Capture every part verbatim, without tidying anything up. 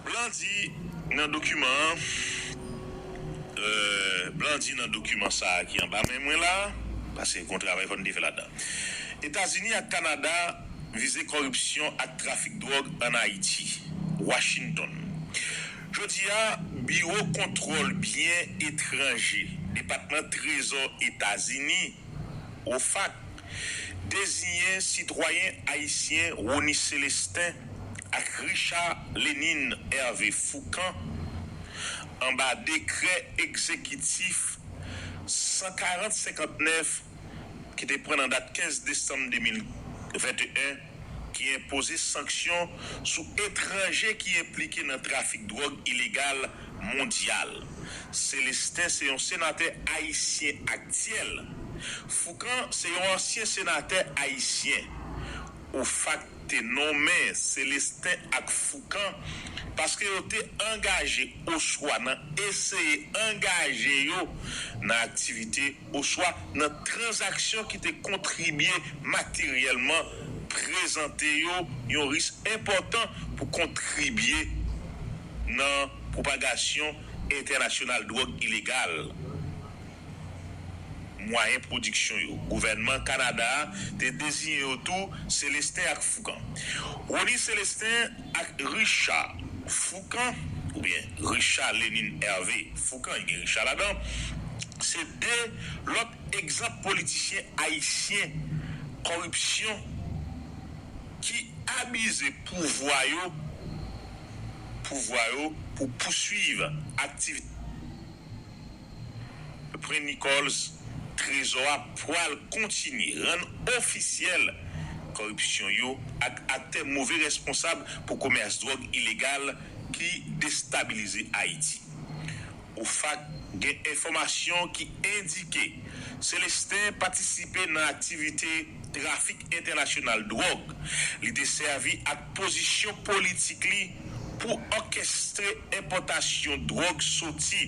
Blan di nan dokiman an, euh, Blan di nan dokiman sa a ki anba men mwen la, paske gen yon travay fò n te fè ladan. Etazini ak Kanada vize kòripsyon ak trafik dwòg ann Ayiti, Washington. Jodi a, Biwo Kontwòl Byen Etranje, Depatman Trezò Etazini, OFAC, deziyen sitwayen ayisyen Rony Célestin ak Richard Lénine Hervé Foucan anba dekrè egzekitif san karant senkant nèf ki te pran nan dat kenz desanm de mil venteyen, ki enpoze sanksyon sou etranje ki enplike nan trafik dwòg ilegal mondyal. Célestin se yon senatè ayisyen aktyèl. Foucan se yon ansyen senatè ayisyen. OFAC te nonmen Célestin ak Foucan paske yo te angaje oswa nan eseye angaje yo nan aktivite oswa nan tranzaksyon ki te kontribye materyèlman, prezante yo yon risk enpòtan pou kontribye nan pwopagasyon entènasyonal dwòg ilegal. Mwayen pwodiksyon yo. Gouvènman Kanada a te deziyen yo tou Célestin ak Foucan. Rony Célestin ak Richard Foucan, oubyen Richard Lénine Hervé Foucan, gen Richard ladan, se de lòt egzanp politisyen ayisyen kòripsyon ki abize pouvwa yo, pouvwa yo pou pouswiv aktivite. Prince Nichols, Trezò a pwal kontinye rann ofisyèl kòripsyon yo ak aktè move responsab pou komès dwòg ilegal ki destabilize Ayiti. OFAC gen enfòmasyon ki endike Célestin patisipe nan aktivite trafik entènasyonal dwòg. Li te sèvi ak pozisyon politik li pou òkestre enpòtasyon dwòg soti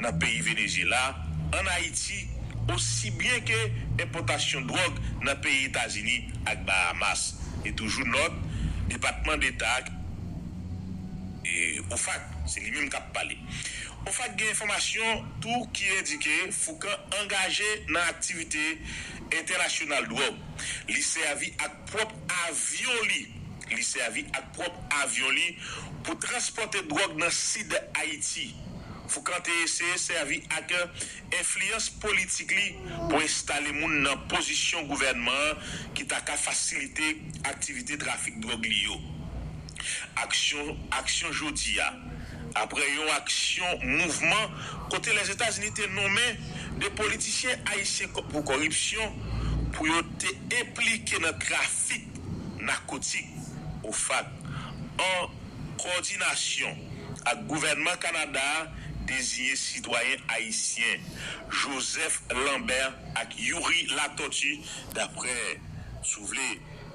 nan peyi Venezyela ann Ayiti, osi byen ke enpòtasyon dwòg nan peyi Etazini ak Bahamas. E toujou nòt Depatman Deta e OFAC, se li menm k ap pale. OFAC gen enfòmasyon tou ki endike Foucan angaje nan aktivite entènasyonal dwòg. Li sèvi ak pwòp avyon li. Li sèvi ak pwòp avyon li pou transpòte dwòg nan sid Ayiti. Foucan te eseye sèvi ak enfliyans politik li pou enstale moun nan pozisyon gouvènman an ki ta ka fasilite aktivite trafik dwòg li yo. Aksyon, aksyon jodi a, apre yon aksyon mouvman kote Lèzetazini te nonmen de politisyen ayisyen kò- pou kòripsyon pou yo te enplike nan trafik nakotik, OFAC, an kowòdinasyon ak gouvènman Kanada a, deziye sitwayen ayisyen Joseph Lambert ak Youri Latortue, daprè, si w vle,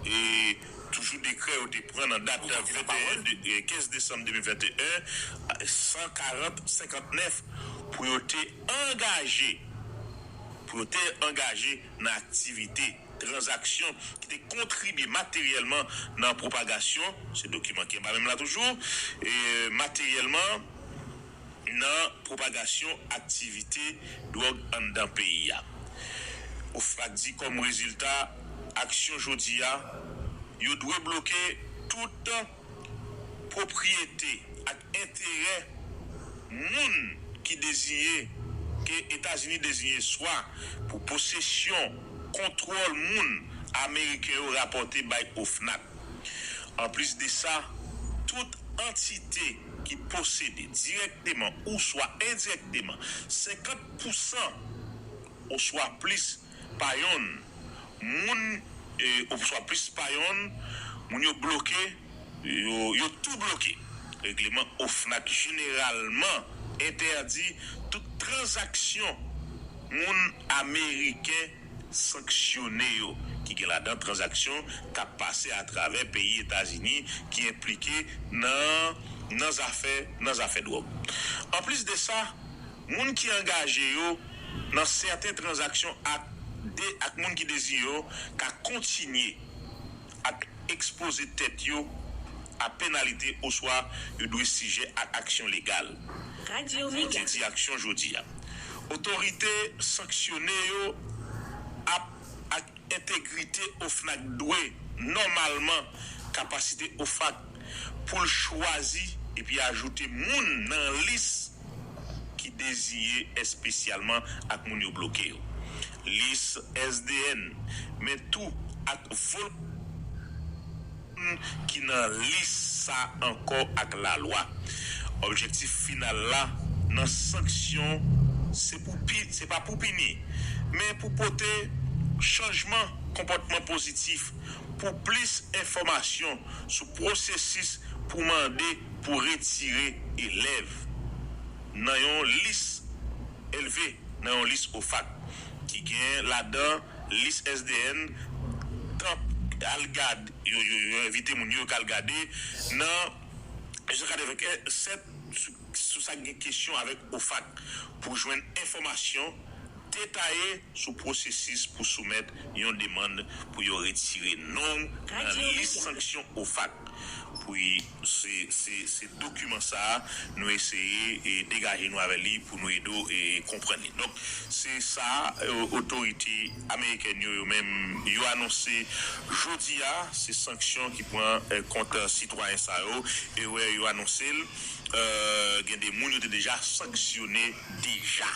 e toujou dekrè yo te pran nan dat venteyen de- e kenz desanm de mil venteyen, san karant senkant nèf, pou yo te angaje, pou yo te angaje nan aktivite, tranzaksyon ki te kontribye materyèlman nan pwopagasyon, se dokiman ki anba men m la toujou, e materyèlman nan pwopagasyon aktivite dwòg anndan peyi a. OFAC di kòm rezilta aksyon jodi a, yo dwe bloke tout pwopriyete ak enterè moun ki deziye, ke Etazini deziye swa pou posesyon, kontwòl moun ameriken yo rapòte bay OFNAC. Anplis de sa, tout antite ki posede dirèkteman oswa endirèkteman senkant pousan oswa plis pa yonn moun, e, oswa plis pa yonn moun yo bloke, yo, yo tou bloke. Regleman OFNAC jeneralman entèdi tout tranzaksyon moun ameriken sanksyone yo, ki gen ladan tranzaksyon k ap pase atravè peyi Etazini ki enplike nan, nan zafè, nan zafè dwòg. Anplis de sa, moun ki angaje yo nan sèten tranzaksyon ak de, ak moun ki deziye yo ka kontinye ak ekspoze tèt yo a penalite oswa yo dwe sijè a aksyon legal. Radyo Mega. Mèkredi aksyon jodi a. Otorite sanksyone yo ap ak entegrite OFNAC dwe nòmalman kapasite OFAC pou l chwazi epi ajoute moun nan lis ki deziye espesyalman ak moun yo bloke yo. Lis S D N, men tou ak volonte moun ki nan lis sa ankò ak lalwa. Objektif final la nan sanksyon se pou pi, se pa pou pini, men pou pote chanjman konpòtman pozitif, pou plis enfòmasyon sou pwosesis pou mande pou retire elèv nan yon lis elve, nan yon lis OFAC ki gen ladan lis S D N, tanp al gad, yo, yo, yo envite moun yo k al gade nan jan katrevennsèt sou, sou sa k gen kesyon avèk OFAC pou jwenn enfòmasyon detaye sou pwosesis pou soumèt yon demann pou yo retire non w nan lis sanksyon OFAC. Pou se, se, se dokiman sa a, nou eseye e degaje nou avè li pou nou ede w e konprann li. Donk, se sa e, otorite amerikèn yo, yo menm, yo anonse jodi a, se sanksyon ki pran e, kont sitwayen sa yo, e wè yo anonse l, e, gen de moun yo te deja sanksyone deja.